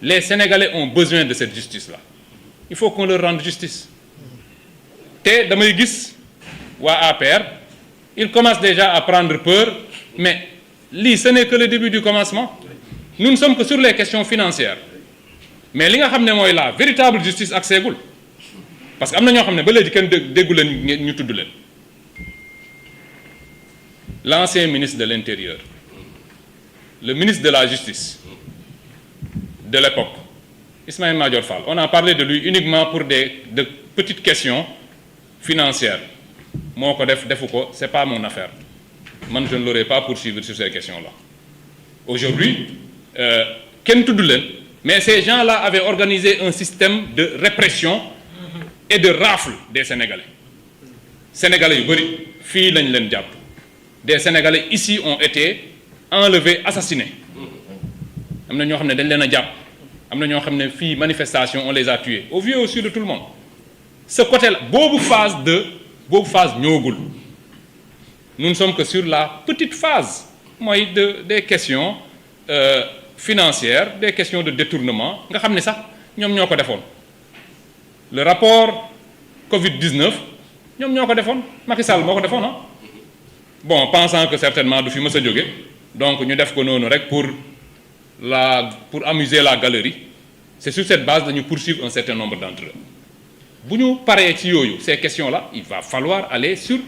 les Sénégalais ont besoin de cette justice-là. Il faut qu'on leur rende justice. te damay gis waa APR ils commencent déjà à prendre peur mais lii ce n'est que le début du commencement. Nous ne sommes que sur les questions financières mais li nga xam ne mooy la véritable justice ak seegul parce que am na ñoo xam ne ba léegi kenn déggu leen ñu tudd leen. L'ancien ministre de l'Intérieur, le ministre de la Justice de l'époque, Ismaïla Madior Fall, on a parlé de lui uniquement pour de petites questions financières. Moo ko defu ko, c'est pas mon affaire. Man je ne l'aurais pas poursuivi sur ces questions-là. Aujourd'hui, kenn tudd leen, mais ces gens-là avaient organisé un système de répression et de rafle des Sénégalais. Sénégalais yu bari fii lañ leen jàpp. Des Sénégalais ici ont été enlevés, assassinés. Am na ñoo xam ne dañ leen a jàpp am na ñoo xam ne fii manifestation on les a tués au vu et au su de tout le monde. Ce côté-là boobu phase ñëwagul. Nous ne sommes que sur la petite phase mooy des questions financières, des questions de détournement nga xam ne sax ñoom ñoo ko defoon. Le rapport Covid-19 ñoom ñoo ko defoon Macky Sall moo ko defoon ah. Bon, pensant que certainement du fi mës a jóge donc ñu def ko noonu rek pour amuser la galerie. C'est sur cette base dañu poursuivre un certain nombre d'entre eux. Bu ñu paree ci yooyu ces questions-là il va falloir aller sur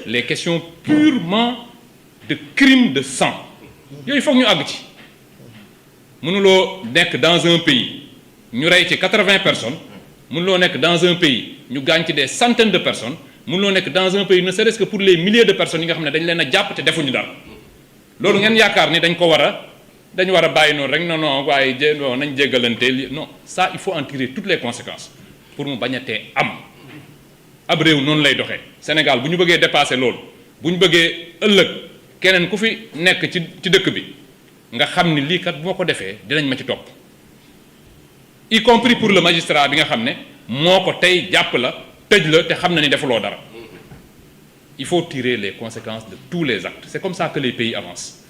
les questions purement de crimes de sang yooyu foog ñu àgg ci. Mënuloo nekk dans un pays ñu rey ci 80 personnes mënuloo nekk dans un pays ñu gaañ ci des centaines de personnes. Mënuloo nekk dans un pays ne serait-ce que pour les milliers de personnes yi nga xam ne dañ leen a jàpp te defuñu dara loolu ngeen yaakaar ni dañu war a bàyyi noonu rek non waaye nañ jéggalante non ça il faut en tirer toutes les conséquences pour mu bañ a tee am ab réew noonu lay doxee. Sénégal bu ñu bëggee dépasser loolu bu ñu bëggee ëllëg keneen ku fi nekk ci dëkk bi nga xam ni lii kat bu ma ko defee dinañ ma ci topp y compris pour le magistrat bi nga xam ne moo ko tey jàpp la. tëj la te xam na ni defuloo dara. Il faut tirer les conséquences de tous les actes. C'est comme ça que les pays avancent.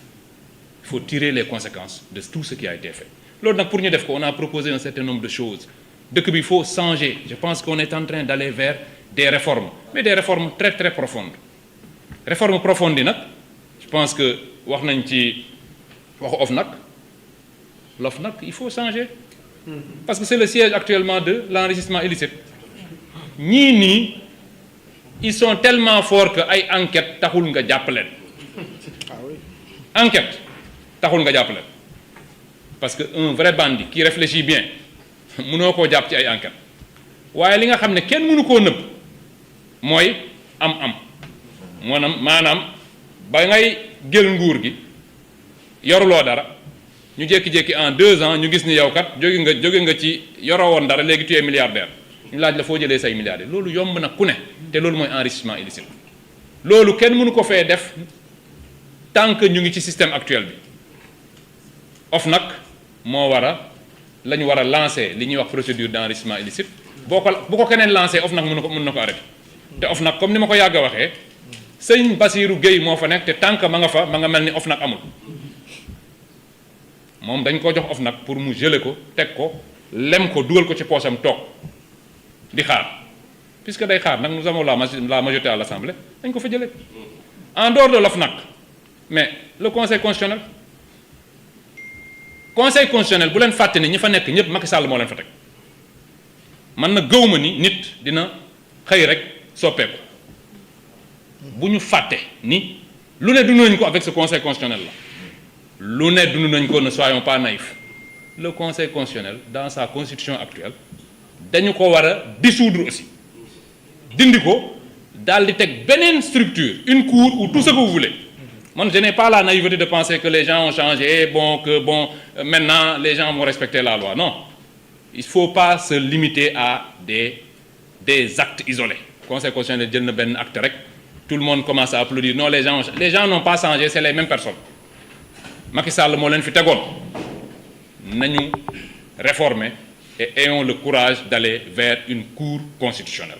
Il faut tirer les conséquences de tout ce qui a été fait. Loolu nag pour ñu def ko on a proposé un certain nombre de choses. Dëkk bi il faut changer. Je pense qu'on est en train d'aller vers des réformes mais des réformes très très profondes. Réformes profondes yi nag je pense que wax nañ ci waxu l'OFNAC il faut changer parce que c'est le siège actuellement de l'enrichissement illicite. Ñii nii ils sont tellement forts que ay enquête taxul nga jàpp leen enquête taxul nga jàpp leen parce que un vrai bandit qui réfléchit bien mënoo koo jàpp ci ay enquête waaye li nga xam ne kenn mënu koo nëbb mooy am maanaam ba ngay jël nguur gi yoruloo dara ñu jékki-jékki en 2 ans ñu gis ni yow kat jóge nga ci yoroo woon dara léegi tu es milliardaire. ñu laaj la foo jëlee say milliards loolu yomb na ku ne te loolu mooy enrichissement illicite loolu kenn mënu ko fee def tant que ñu ngi ci système actuel bi. OFNAC moo la ñu war a lancer li ñuy wax procédure d'enrichissement illicite bu ko keneen lancer OFNAC mën na ko arrêter te OFNAC comme ni ma ko yàgg a waxee sëñ Bassirou Gueye moo fa nekk te tant que ma nga mel ni OFNAC amul moom dañ ko jox OFNAC pour mu geler ko teg ko lem ko dugal ko ci poosam toog. di xaar puisque day xaar nag nous avons la majorité à l'Assemblée dañ ko fa jëlee en dehors de l'OFNAC mais le conseil constitutionnel bu leen fàtte ni ñi fa nekk ñëpp Macky Sall moo leen fa teg man na gëw ma ni nit dina xëy rek soppeeku bu ñu fàtte ni lu ne dund nañ ko avec ce conseil constitutionnel là lu ne dund nañ ko ne soyons pas naïfs le conseil constitutionnel dans sa constitution actuelle dañu ko war a dissoudre aussi dindi ko daal di teg beneen structure une cour ou tout ce que vous voulez man je n'ai pas la naïveté de penser que les gens ont changé maintenant les gens vont respecter la loi non il faut pas se limiter à des actes isolés conseil constitutionnel jël na benn acte rek tout le monde commence à applaudir non les gens n'ont pas changé c'est les mêmes personnes Macky Sall moo leen fi tegoon nañu réformer et ayons le courage d'aller vers une cour constitutionnelle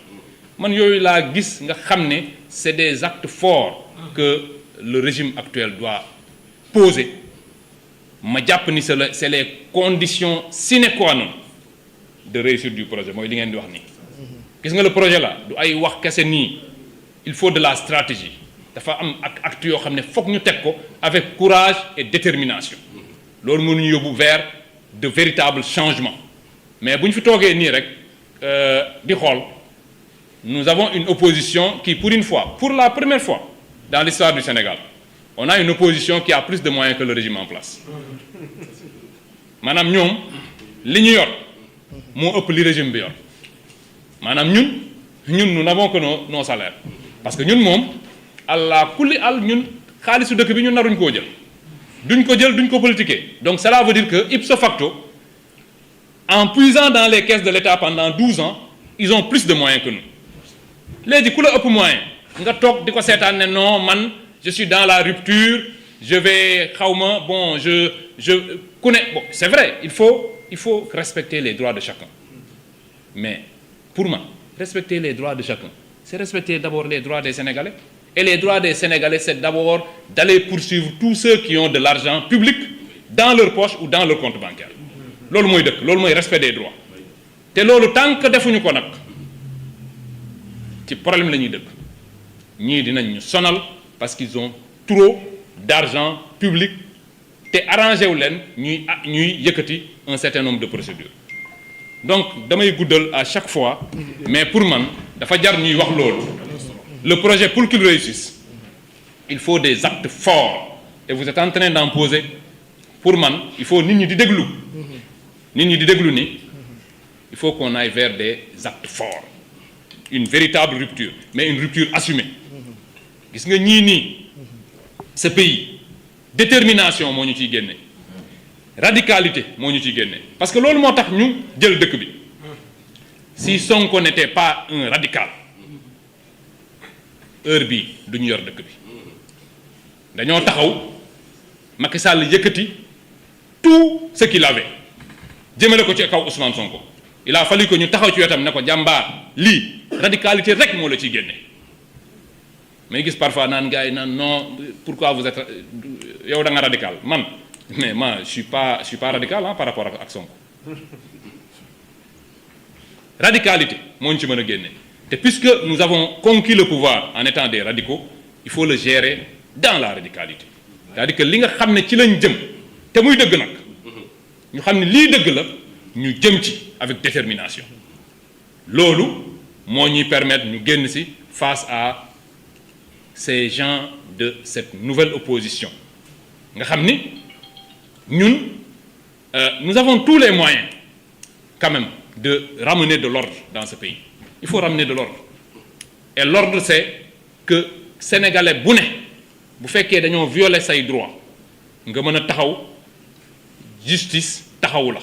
man yooyu laa gis nga xam ne c'est des actes forts que le régime actuel doit poser ma jàpp ni c'est les conditions sine qua non de réussite du projet mooy li ngeen di wax nii. gis nga le projet là du ay wax kese nii il faut de la stratégie dafa am ak acte yoo xam ne foog ñu teg ko avec courage et détermination loolu mënuñu yóbbu vers de véritables changements mais bu ñu fi toogee nii rek di xool nous avons une opposition qui pour une fois pour la première fois dans l'histoire du Sénégal on a une opposition qui a plus de moyens que le régime en place maanaam ñoom li ñu yor moo ëpp li régime bi yor maanaam ñun nous n'avons que nos salaires parce que ñun moom allah kulli al ñun xaalisu dëkk bi ñun naruñ koo jël duñ ko politiquer donc cela veut dire que ipso facto en puisant dans les caisses de l'État pendant 12 ans ils ont plus de moyens que nous léegi ku la ëpp moyen nga toog di ko seetaan ne non man je suis dans la rupture je vais xawma bon je connais bon c'est vrai il faut respecter les droits de chacun mais pour moi respecter les droits de chacun c'est respecter d'abord les droits des Sénégalais et les droits des Sénégalais c'est d'abord d'aller poursuivre tous ceux qui ont de l'argent public dans leur poche ou dans leur compte bancaire loolu mooy dëkk loolu mooy respect des droits te loolu tant que defuñu ko nag ci problème la ñuy dëkk ñii dinañ ñu sonal parce qu'ils ont trop d'argent public te arrangé wu leen ñuy yëkkati un certain nombre de procédures donc damay guddal à chaque fois mais pour man dafa jar ñuy wax loolu le projet pour qu'il réussisse il faut des actes forts et vous êtes en train d'en poser pour man il faut nit ñi di déglu ni il faut qu'on aille vers des actes forts une véritable rupture mais une rupture assumée gis nga ñii nii ce pays détermination moo ñu ciy génne radicalité moo ñu ciy génne parce que loolu moo tax ñu jël dëkk bi si Sonko n'était pas un radical heure bii duñu yor dëkk bi dañoo taxaw Macky Sall yëkkati tout ce qu'il avait jëmale ko ci kaw Ousmane Sonko il a fallu que ñu taxaw ci wetam ne ko jàmbaar lii radicalité rek moo la ciy génne mais gis parfois naan gars yi naan non pourquoi vous êtes yow da nga radical man mais moi je suis pas radical par rapport ak Sonko radicalité moo ñu ci mën a génne te puisque nous avons conquis le pouvoir en étant des radicaux il faut le gérer dans la radicalité c'est-à-dire que li nga xam ne ci lañ jëm te muy dëgg nag ñu xam ne lii dëgg la ñu jëm ci avec détermination loolu moo ñuy permettre ñu génn ci face à ces gens de cette nouvelle opposition nga xam ni ñun nous avons tous les moyens quand même de ramener de l'ordre dans ce pays il faut ramener de l'ordre et l'ordre c'est que sénégalais bu ne bu fekkee dañoo violer say droits nga mën a taxaw justice taxawu la